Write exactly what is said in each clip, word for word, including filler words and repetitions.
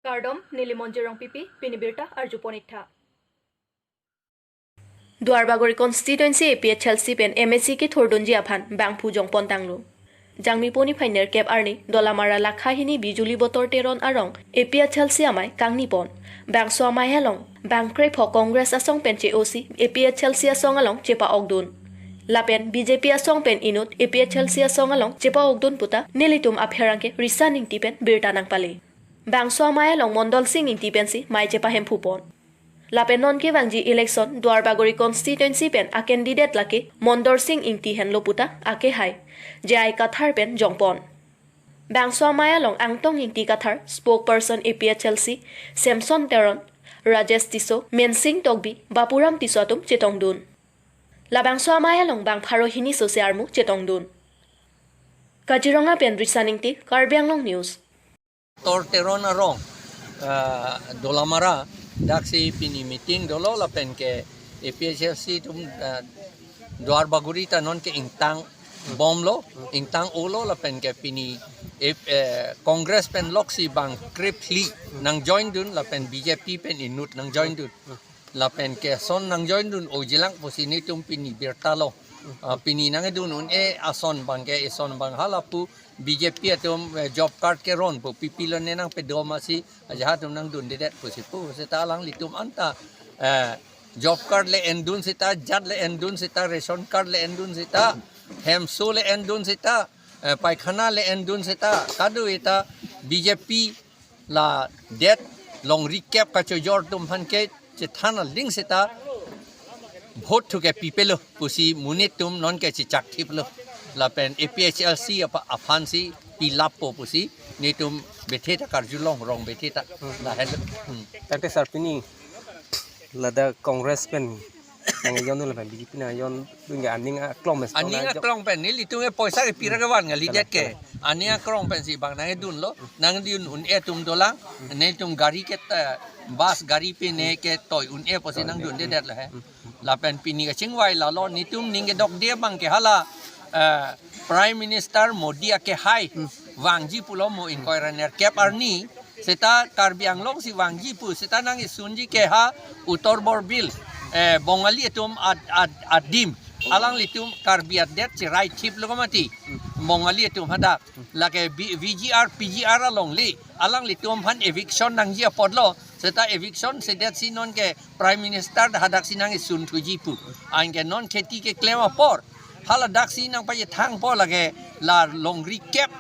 Kardom, neli Monjir Rongpipi, pini birta arjupon iktha. Duarbagori constituency A P H L C pen M A C kethurdunji aphan bangphu jongpon tanglo. Jangmi poni phainer kep arni Dolamara Lakhahini Bijuli Botor Teron arong A P H L C amei kangnipon. Bangso amei along bangkrepho Congress asong pen che-osi A P H L C asong along chepa-okdun. Lapen B J P asong pen inut A P H L C asong along chepa-okdun puta nelitum apherangke Risan Ingti pen birta nangpale. Bangso amei along Mondol Sing Ingti pensi mei chepahemphupon. Lapen non kevangji election Duarbagori constituency pen a-candidate lake Mondol Sing Ingti henlo puta akehai J I Kathar pen jongpon. Bangso amei along Angtong Ingti Kathar, spokesperson A P H L C, Samson Teron, Rajesh Tisso, Mensing Tokbi, Bapuram Tisso atum chetongdun. Labangso amei along bang pharo hini sose armu chetongdun. Kaziranga pen Risan Ingti, Karbi Anglong News. Tor Teron arong, ah, Dolamara, daksi pini meeting dolo lapen ke A P H L C atum, ah, Duarbagori ta non ke ingtang bomlo, ingtang olo lapen ke pini, eh, eh, Congress pen loksi bangkrephli nangjoindun lapen B J P pen inut nangjoindun. Lapen ke ason nangjoindun ojilang pusi nelitum pini birta lo. Ah, pini nangdun un-e ason abangke, eson abang halapu B J P atum, eh, job card keron pu pipilo ne nangpedom asi ajahak atum nangdundedet pusi pu seta alanglitum anta, eh, job card le endun seta, jat le endun seta, ration card le endun seta, hemso le endun seta, eh, paikhana le endun seta, kado-eta B J P ladet longri kep kachojor atum aphan ke chethan aling seta vote thu ke pipelo pusi monit atum non ke chechak thiplo. Lapen A P H L C apa aphansi pilappo pusi nelitum bethe ta karjulong, rong bethe ta. Hmm. Lahenlo. Hmm. Tangte sir, pini ladak Congress pen nangjon lapen B J P nangjon dun ke aning aklong mes. Aning aklong pen nelitum ke poisa kepira kevan kalidet ke. Aning aklong pensi bang nangdunlo, nangdun un-e atum dolang, nelitum gari ke, eh, bus gari pen ne ketoi un-e pusi nangdundedet lo he. Lapen pini kachingvai lalo, nelitum ning kedokde abangke hala, eh, Prime Minister Modi akehai vangji pulo mo ingkoi ra nerkep arni, seta Karbi Anglong si vangji pu, seta nangisunji ke ha Uttar Borbil, eh, Bongali atum ad-, ad-, adim. Alanglitum Karbi adet cherai thiplo mati. Bongali atum hadak. Lake B-, V G R, P G R along le. Alanglitum aphan eviction nangji apotlo. Seta eviction sedetsi non ke Prime Minister hadaksi nangisunthuji pu. Anke non kheti keklem apor. Haladaksi nangpachethangpo lake la longri kep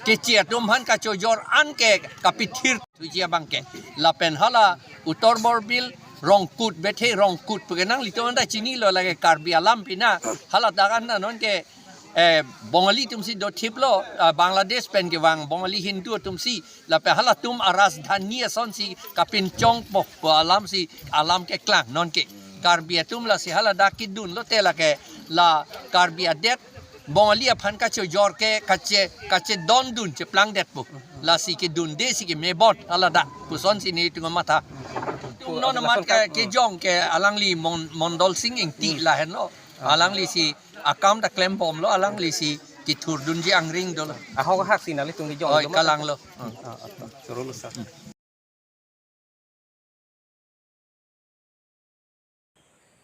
keche atum aphan kachojor an ke kapithir thuji abangke. Lapen hala Uttar Borbil Rongkut, bethe Rongkut pu ke nanglitum anta chinilo lake Karbi alam pina. Haladak anta non ke, eh, Bongali atumsi dothiplo, ah, Bangladesh pen kevang Bongali Hindu atumsi. Lapen halatum arajdhani asonsi kapinchongpo pu alamsi alam keklang non ke. Karbi atum lasi haladak kedunlote lake la Karbi adet Bongali aphan kachojor ke kache, kachedondun cheplangdetpo. Lasi kedundesi kemebon haladak. Pusonsi nelitum matha. Tum non amat ke, kejong ke alangli Mon-, Mondol Sing Ingti lahenlo. Alanglisi akam ta klembomlo, alanglisi kethurdunji angring dolo. Ahok ahaksi nanglitum kejong. Oi, dolo. Kalanglo. Ah, ah, ah. Surulo sir.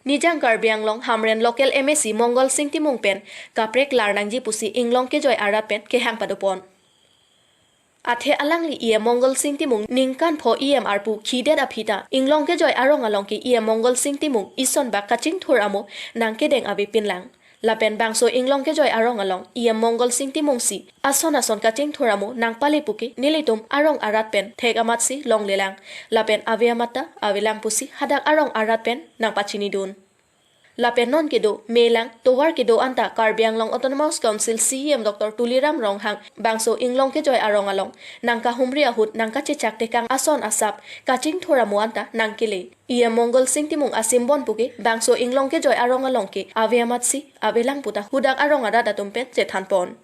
Nijang Karbi Anglong Hamren local M A C Mongol Sing Timung pen kaprek lar nangji pusi inglong kejoi arat pen kehang padopon. Athe alangli E M Mongol Sing Timung ningkan pho E M arpu khidet aphi ta inglong kejoi arong along ke E M Mongol Sing Timung ison bak kachingthur amo nangkedeng avepinlang. Lapen bangso inglong kejoi arong along E M Mongol Sing Timung si ason ason kachingthur amo nangpale pu ke nelitum arong arat pen thek amatsi longlelang. Lapen ave amat ta avelang pusi hadak arong arat pen nangpachinidun. Lapen non kedo, melang, tovar kedo anta Karbi Anglong Autonomous Council C E M Doctor Tuliram Ronghang bangso inglong kejoi arong along nangkahumri ahut nangkachechak tekang ason asap kachingthur amo anta nangkele. E M Mongol Sing Timung asimbon pu ke bangso inglong kejoi arong along ke ave amatsi avelang puta hudak arong arat atum pen chethanpon.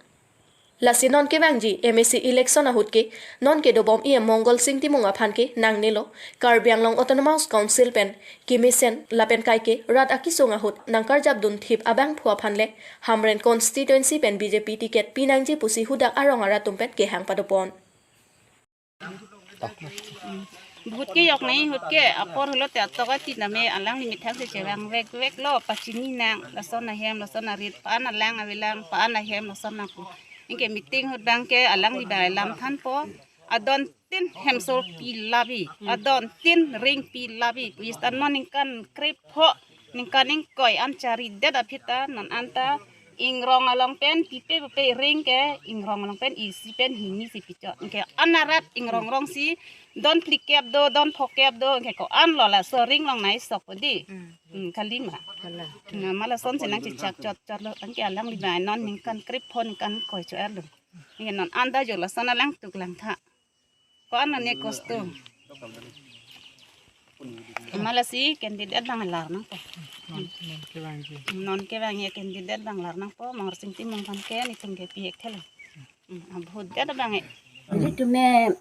Lasi non kevangji M A C election ahut ke non kedobom E M Mongol Sing Timung aphan ke nangnelo, Karbi Anglong Autonomous Council pen kemesen lapen kaike rat akesung ahut nangkarjapdun thip abangphu aphan le Hamren constituency pen B J P ticket pinangji pusi hudak arong arat atum pen kehang padopon. Hmm. Bihut ke yok nai, hut ke apor hulo te atok ati name alangli methang si chevang vek vek lo, pachini nang, lason ahem, lason arit, pa-an alang avelang, pa-an ahem, lason nang pu. Anke meeting ahut abang ke alangli abang lam thanpo, adon tin hemso pi labi, adon tin ring pi labi, pu istan mo ningkan krepho, ningkan ingkoi an charidet aphi ta, non anta ingrong along pen, pipe pipe ring ke, ingrong along pen, isi pen, hini si pichot. Anke an arat ingrong rong si, don phlikep do, don phokep do, anke ko-an lo laso ring along nai sok ko di. Hmm. Hmm, kalima. Kala. Na ma lason si nangchechak chot chot lo, anke alangli abang non ningkan krepho ningkan koi cho-er lo. Anke non anta jo lason alang tuk lang tha. Ko-an lo ne kosto. Ma lasi candidate abang lar nangpo. Non, non kevangji. Non kevangji candidate abang lar nangpo, Morsing Timung aphan ke netum ke pi-ek thelo. Hmm, abihut det abang e. Nelitum e,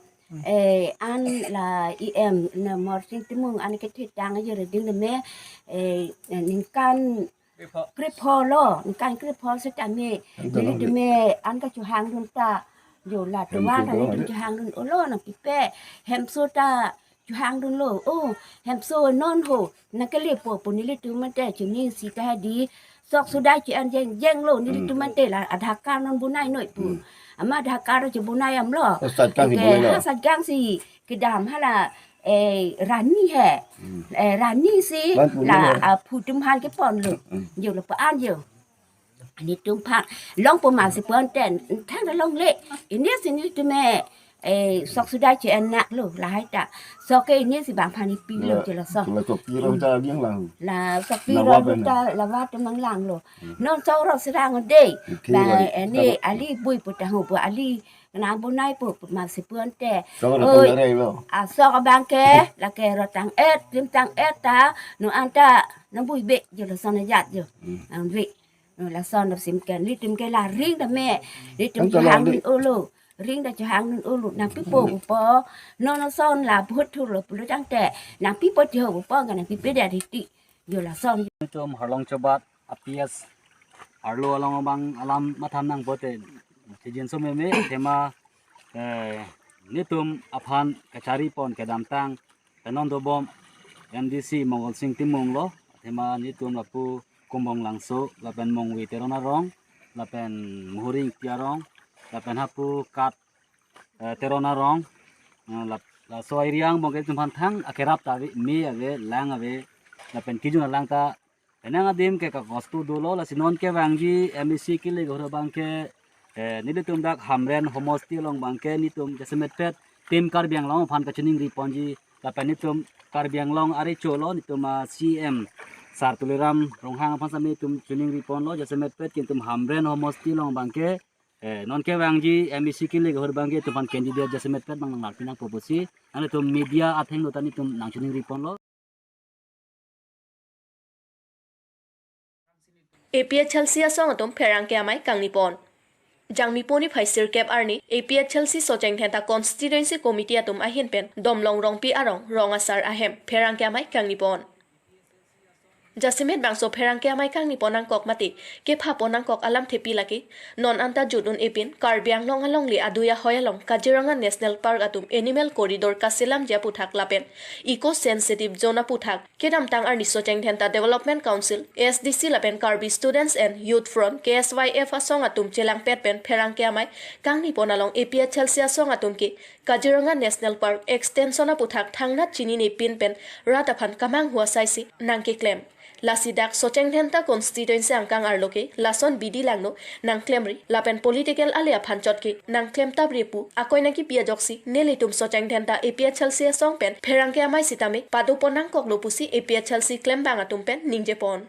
eh, an la E M na Morsing Timung an kethitang ayo reding me, eh, ningkan krepho lo, ningkan krepho setame. Nelitum e an kachehangdun ta, jo la tuan ta nelitum chehangdun olo, nangpipe hemso ta chehangdun lo. Oh, hemso non ho, nangkelepo pu nelitum mate chini si ta di sok sudai che-en jeng jeng lo, nelitum mate la Aadhaar card non bonai noi pu. Hmm. Ama Aadhaar card chebonai am lo. Oh, sat kang si bonai lo. Ha sat kang si kedam hala, eh, Rani he. Hmm. Eh, Rani si la, ah, phutum han kepon lo. Hmm. Jo lo pa-an jo. Nelitum aphan longpo ma si pon ten, thang longle. Ini si nelitum e, eh, sok sudai che-en nak lo, lahai ta. Sok ke ini si abang aphan ipi lo, je lason. La sok pi rong ta abiang lang. La sok pi rong ta, la wa tum nanglang lo. Hmm. Non sok rong serang de. Okay, ba, baik. Ini dapat. Ali bui pu tahu pu ali nang bonai pu, pu ma si pon te. Sok rong ta rai lo. Ah, sok abang ke, lake rotang et, limtang et ta, non anta nang bui be, je lason ajat jo. Hmm. Nang bui. Oh, lason ap sim ken, nelitum ke la ring ta me, nelitum chehangdun olo, ring ta chehangdun olo, nangpipo upo, non non son la bihut thur lo pulo tangte, nangpipo tiho upo, nangpipe dia riti, jo lason. Netum Harlong Chobat, A P S, arlo along abang alam matham nangpo te, chejin so meme, tema, eh, netum aphan kachari pon kedamtang, penon dobom M D C Mongol Sing Timung lo, athema netum lapu Kumbong Langso, lapen Mongvi Teron arong, lapen Muhuri Ingti arong, lapen hapu Kat, eh, Teron arong, eh, lap-, laso area angbong ke netum aphan thang akerap ta ave, me ave, lang ave, lapen kejun alang ta penang adim ke kakosto dolo, lasi non kevangji M A C kilik ahut abang ke, eh, nelitum dak Hamren homosti along abang ke netum jasemet pet Team Karbi Anglong aphan kachiningri ponji, lapen netum Karbi Anglong arecho lo, netum a C M Sar Tuliram Ronghang aphan sami netum chiningri ponlo, jasemet pet ke netum Hamren homosti along abang ke, eh, non kevangji M A C kilik ahut abang ke netum aphan candidate jasemet pet abang nanglarpi nangpo pusi, nangtum media athengno ta netum nangchiningri ponlo. A P H L C asong atum pherangke amei kangni pon. Jangmi puni phai sirkep arni A P H L C Socheng Dhenta Constituency Committee atum ahin pen Domlong Rongpi arong rong asar ahem pherangke amei kangni pon. Jasemet bangso pherangke amei kangni pon nangkok mate kepha pon nangkok alamthepi lake, non anta jut un-e pin Karbi Anglong alongle adui ahoi along Kaziranga National Park atum Animal Corridor kaselamji aputhak lapen Eco Sensitive Zone aputhak kedamtang arni Socheng Dhenta Development Council, A S D C lapen Karbi Students and Youth Front, K S Y F asong atum chelangpet pen pherangke amei kangni pon along A P H L C asong atum ke Kaziranga National Park Extension aputhak thangnat chinine pin pen rat aphan kamanghu asaisi nangkeklem. Lasi dak Socheng Dhenta Constituency angkang arlo ke lason bidi langno nangklemri lapen political ale aphan chot ke nangklem tapri pu akoi nangkipi ajoksi nelitum Socheng Dhenta A P H L C asong pen pherangke amei sitame pado pon nangkoklo pusi A P H L C klembang atum pen ningje pon.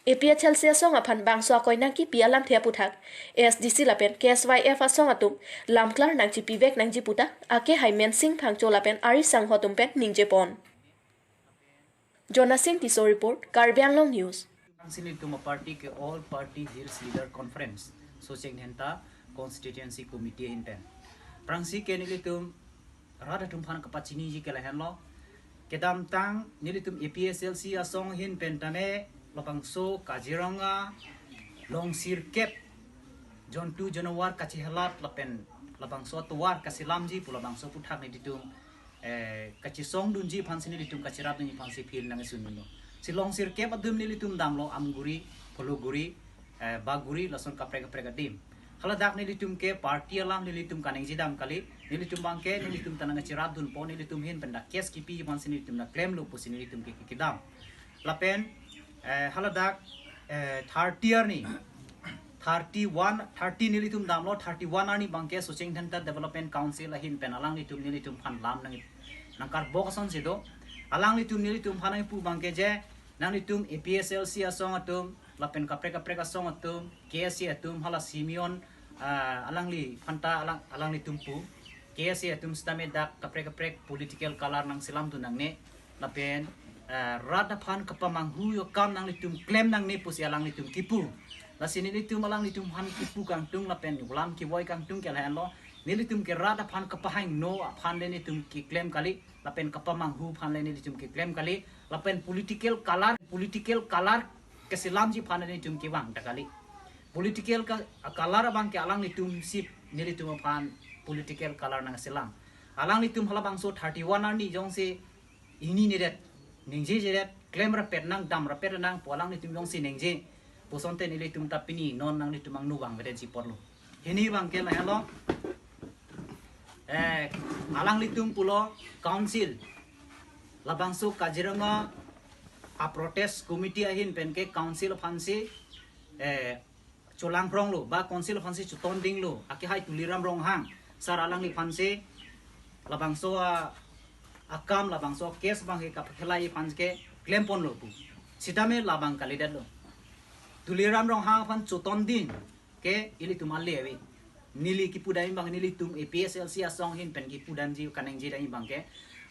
A P H L C asong aphan bangso akoi nangkipi alamthe aputhak A S D C lapen K S Y F asong atum lamklar nangchipivek nangji puta ake hai Mensing Phangcho lapen ari sangho atum pen ningje pon. Jona Singh Tisso report, Karbi Anglong News. Aphrangsi nelitum aparty ke All Party Hills Leader Conference, Socheng Dhenta Constituency Committee ahin pen. Aphrangsi ke nelitum rat atum aphan kapachiniji ke lahenlo. Kedamtang nelitum A P H L C asong ahin pen tame labangso Kaziranga longsirkep jontu janwar kachehelat lapen labangso atovar kaselamji pu labangso aphuthak nelitum, eh, kachesongdunji aphansi nelitum kachirapdunji aphansi appeal nangsun lo. Silong sirkep adim nelitum damlo, Amguri, Phuloguri, eh, Baguri, lason kaprek kaprek adim. Haladak nelitum ke party alam nelitum kaningjedam kali, nelitum abangke nelitum ta nangchirapdunpo, nelitum ahin pen dak case kipi aphansi nelitum nangklemlo pusi nelitum ke kedam. Lapen, eh, haladak, eh, thirty arni, thirty-one, thirty nelitum damlo, thirty-one arni abangke Socheng Dhenta Development Council ahin pen alanglitum nelitum aphan lam nang, nangkarbok asonsi do. Alanglitum nelitum aphan nangpu abangke je, nanglitum A P H L C asong atum, lapen kaprek kaprek asong atum, K S A atum, hala Simeon, ah, alangliphan ta alang, alanglitum pu, K S A atum sitame dak kaprek kaprek political color nangselamdun nangne, lapen, eh, rat aphan kapamanghu akam nanglitum klem nangne pusi alanglitum kipu. Lasi nelitum alanglitum aphan kipu kangtung lapen lam kevoi kangtung ke lahenlo. Nelitum ke rat aphan kapahingno aphan le nelitum keklem kali, lapen kapamanghu aphan le nelitum keklem kali, lapen political color, political color kaselamji aphan le nelitum kevang ta kali. Political ka, color abangke alanglitum sip nelitum aphan political color nangselam. Alanglitum halabangso thirty-one arni jongsi ingni niret, ningjejedet, klem rapet nang, dam rapet nang pu alanglitum jongsi ningje pu asonte nelitum ta pini non nanglitum angno vangvedet ji apotlo. Hini abangke lahenlo. Eh, alanglitum pulo council, labangso Kaziranga a protest committee ahin pen ke council aphansi, eh, cholangphronglo, ba council aphansi chotondinglo, akehai Tuliram Ronghang sar alangliphansi labangso a, akam, labangso case abangke kapakhelai aphan ke klemponlo pu. Sitame labang kalidetlo. Tuliram Ronghang aphan chotondin ke ilitum ale ave. Neli kipudam abang nelitum A P H L C asong ahin pen kipudamji kaningjedam abangke,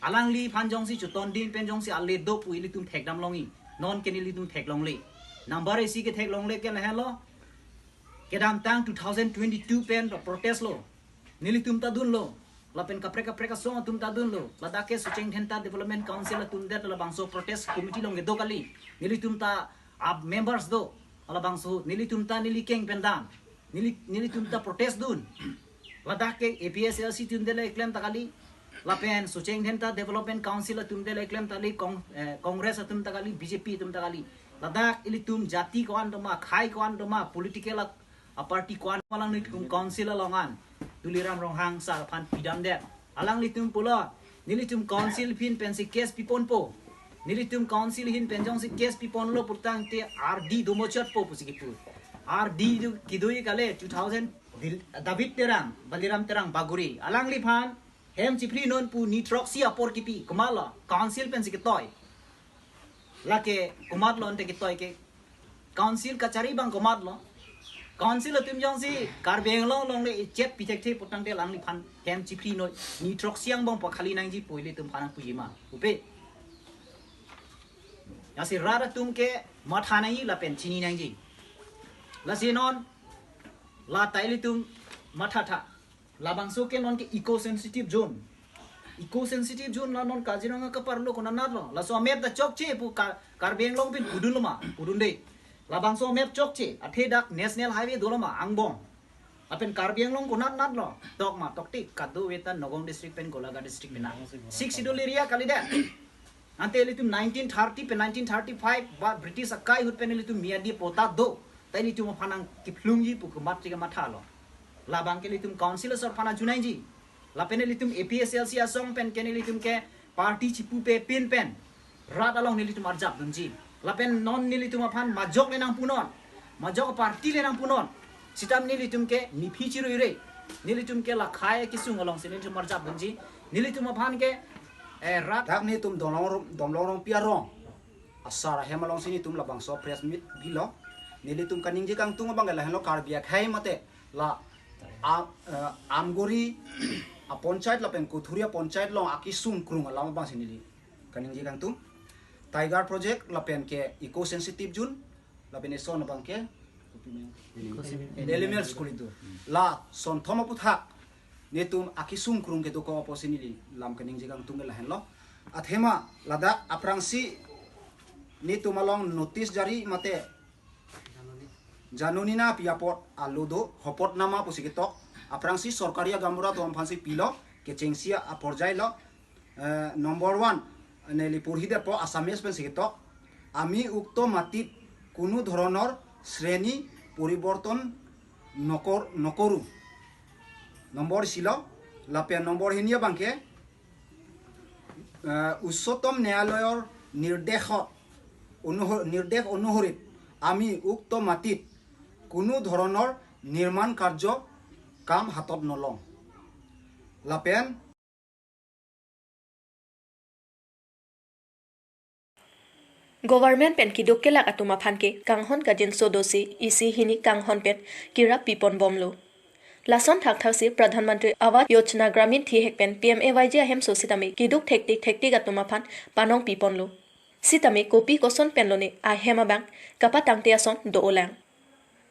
alangliphan jongsi chotondin pen jongsi ale do pu ilitum thekdam longji. Non ke nelitum theklongle. Number isi ketheklongle ke lahenlo. Kedamtang two thousand twenty-two pen protest lo. Nelitum ta dunlo. Lapen kaprek kaprek asong atum ta dunlo. Ladak ke Socheng Dhenta Development Council atum det labangso protest committee along kedo kali. Nelitum ta a members do. Halabangso nelitum ta neli keng pen dam. Neli, nelitum ta protest dun. Ladak ke A P H L C atum det le klem ta kali. Lapen Socheng Dhenta Development Council atum det le klem ta kali, Cong-, eh, Congress atum ta kali, B J P atum ta kali. Ladak ilitum jati ko-an doma, khei ko-an doma, political a, a party ko-an, alanglitum council along an Tuliram Ronghang sar aphan pidamdet. Alanglitum pulo, nelitum council ahin pensi case piponpo. Nelitum council ahin pen jongsi case piponlo pulotangte ardi domochotpo pusi kipu. Ardi do kidoi kali two thousand Dil-, David Terang, Baliram Terang Baguri. Alangliphan hem chiphri non pu ni throksi apor kipi, komatlo, council pensi ketoi. Lake komatlo ante ketoi ke. Council kachari abang komatlo. Council atum jongsi Karbi Anglong along le ichet pithekthe pulotangte alangliphan hem chiphri noi, ni throksi angbong pakhali nangji pu ilitum aphan puji ma. Upe. Lasi rat atum ke matha nangji lapen chini nangji. Lasi non la ta ilitum mathatha. Labangso ke non ke eco sensitive zone. Eco sensitive zone la non Kaziranga kaparlo konatnatlo. Laso amap ta chokche pu Ka-, Karbi Anglong pen pudunlo ma, pudunde. Labangso amap chokche, athe dak national highway dolo ma, angbong. Lapen Karbi Anglong konatnatlo, tok ma, toktik, kadokave ta Nagaon district pen Golaghat district pen na. Sixth Schedule area kalidet. Ante ilitum nineteen thirty pen nineteen thirty-five ba British akai ahut pen ilitum Miadi patta do. Ta ilitum aphan nangkiphlungji pu komat chika mathalo. Labang ke ilitum council asor aphan ajunaiji. Lapen ilitum A P H L C asong pen ke ilitum ke party chipupe pin pen rat along nelitum arjapdunji. Lapen non nelitum aphan majok le nangpunon. Majok party le nangpunon. Sitame nelitum ke niphi chiruire. Nelitum ke la khei kesung alongsi nelitum arjapdunji. Nelitum aphan ke, eh, rat. Dak netum Domlong Rong-, Domlong Rongpi arong asar ahem alongsi netum labangso press meet bilo. Nelitum kaningje kangtung abang lahenlo, Karbi akhei mate la a, eh, Amguri a panchayat lapen Kuthuri a panchayat along akesung krung alam abangsi neli kaningje kangtung. Tiger project lapen ke eco sensitive zone, lapen eson abang ke animals corridor. La sonthom aphuthak netum akesung krung kedo ko apotsi neli lam kaningje kangtung ke lahenlo. Athema ladak aphrangsi netum along notice jari mate Janoni na pi apot alo do, hopot nama pusi ketok. Aphrangsi sorkari agaonbura atum aphansi pilo, kechengsi aporjai lo. Eh, number one, neli porhi detpo, Assamese pensi ketok. আমি উক্ত মাটিত কোনো ধৰণৰ শ্ৰেণী পৰিৱৰ্তন নকৰ-, নকৰোঁ। Number isi lo, lapen number hini abangke, আহ, উচ্চতম ন্যায়ালয়ৰ নিৰ্দেশত অনুস-, নিৰ্দেশ অনুসৰি আমি উক্ত মাটিত কোনো ধৰণৰ নিৰ্মাণ কাৰ্য কাম হাতত নলওঁ। Lapen Government pen keduk kelak atum aphan ke kanghon kajinso dosi isi hini kanghon pen kerap pipon bomlo. Lason thakthaksi Pradhan Mantri Awas Yojana Gramin thihek pen P M A Y G ahemso sitame keduk thektik thektik atum aphan panong piponlo. Sitame kopi koson penlone ahem abang kapatangte ason do-olang.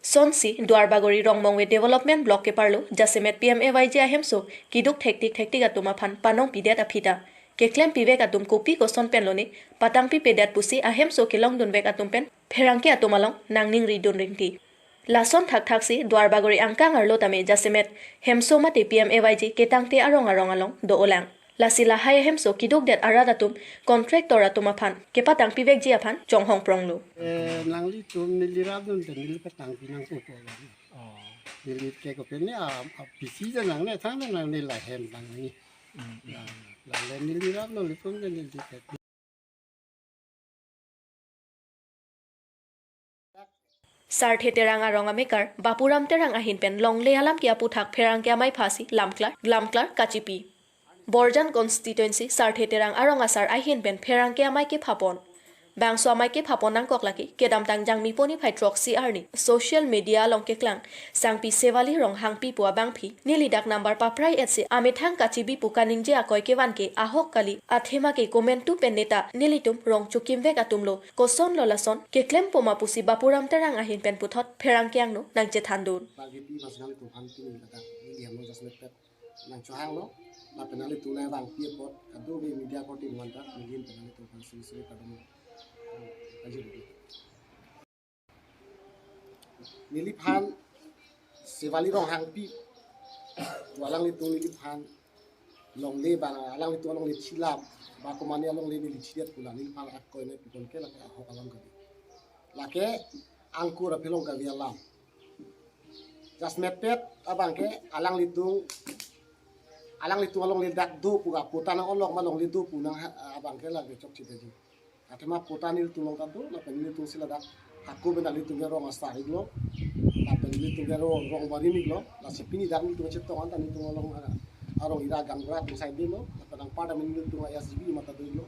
Sonsi Duarbagori Rongmongve Development Block keparlo jasemet P M A Y G ahemso keduk thektik thektik atum aphan panong pidet aphi ta keklem pivek atum kopi koson penlone patang pipedet pusi ahemso kelongdunvek atum pen pherangke atum along nangningri dun ringti. Lason thakthaksi Duarbagori angkang arlo tame jasemet hemso mate P M A Y G ketangte arong arong along do-olang. Lasi lahai ahemso kedukdet arat atum contractor atum aphan kepatang pivekji aphan chonghong pronglo. Eh, nanglitum neli rapdun te neli patang pinang pupo. Oh. Neli ke kopine a, a P C je nangne thang nangne lahem nangne. Hmm. La, la le neli rap nanglitum te neli ke. Sarthe Terang arong amekar Bapuram Terang ahin pen longle alam ke aputhak pherangke amei phasi lamklar lamklar kachipi. Borjan constituency Sarthe Terang arong asar ahin pen pherangke amei kephapon. Bangso amei kephapon nangkok lake kedamtang Jangmi poni phai throksi arni social media along keklang sangpi Sevali Ronghangpi pu abangpi neli dak number paprai etsi amethang kachibi pu kaningje akoi kevan ke ahok kali athema ke komantu pen neta nelitum rong chukimvek atumlo. Kosonlo lason keklem poma pusi Bapuram Terang ahin pen puthot pherangke angno nangchethandun. Target di mas nang tuhan tu kata ini dia mau jasmet pet nang chohanglo. Lapen nanglitum nang bang pi apot kado ke media korte manta mungkin pen nanglitum pang sini sini kado mo. Aja dulu. Neliphan Sevali Ronghangpi pu alanglitum neliphan longle bang alanglitum alongle chilap ba komane alongle neli chidet pula neliphan akoi ne pipon ke lake ahok alam kali. Lake angkur aphelong kali alam. Jasmet pet abangke alanglitum alanglitum alongle dak do pu ka pota nang olok ma longle do pu nang ha-, abangke lake chokche daji. Athema pota nelitum along ta do, lapen nelitum si ladak hako pen nelitum ke rong asar iklo, lapen nelitum ke rong, rong barim iklo, lasi pini dak nelitum chetong anta nelitum along, ah, arong ira gaonbura atum side lo, lapen anparta nelitum S G B mata do iklo.